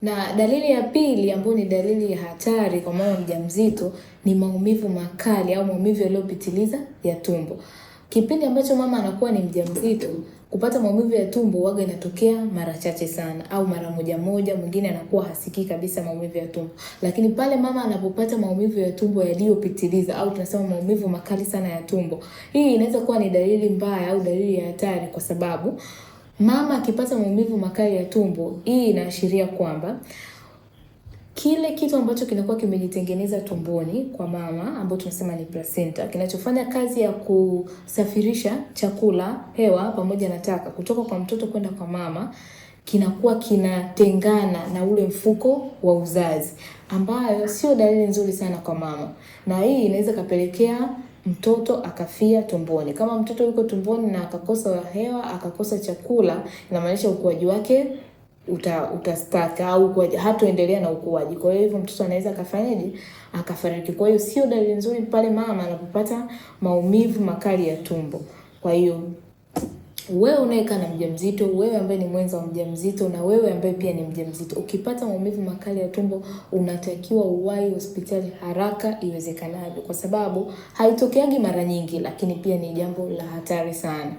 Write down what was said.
Na dalili ya pili ambayo ni dalili ya hatari kwa mama mjamzito ni maumivu makali au maumivu yaliyopitiliza ya tumbo. Kipindi ambacho mama anakuwa ni mjamzito, kupata maumivu ya tumbo waga inatokea mara chache sana au mara moja moja, mwingine anakuwa hasikii kabisa maumivu ya tumbo. Lakini pale mama anapopata maumivu ya tumbo yaliyopitiliza au tunasema maumivu makali sana ya tumbo, hii inaweza kuwa ni dalili mbaya au dalili ya hatari, kwa sababu mama akipata maumivu makali ya tumbo, hii inaashiria kwamba kile kitu ambacho kinakuwa kimejitengeneza tumboni kwa mama ambacho tunasema ni placenta, kinachofanya kazi ya kusafirisha chakula, hewa pamoja na taka kutoka kwa mtoto kwenda kwa mama, kinakuwa kinatengana na ule mfuko wa uzazi, ambayo sio dalili nzuri sana kwa mama, na hii inaweza kapelekea mtoto akafia tumboni. Kama mtoto yuko tumboni na akakosa hewa, akakosa chakula, inamaanisha ukuaji wake utastaka au hatoendelea na ukuaji. Kwa hiyo hivyo mtoto anaweza akafanyaje? Akafariki. Kwa hiyo sio dalili nzuri pale mama anapopata maumivu makali ya tumbo. Kwa hiyo wewe unayekaa na mjamzito, wewe ambaye ni mwenza wa mjamzito na wewe ambaye pia ni mjamzito, ukipata maumivu makali ya tumbo unatakiwa uwahi hospitali haraka iwezekanavyo, kwa sababu haitokeagi mara nyingi, lakini pia ni jambo la hatari sana.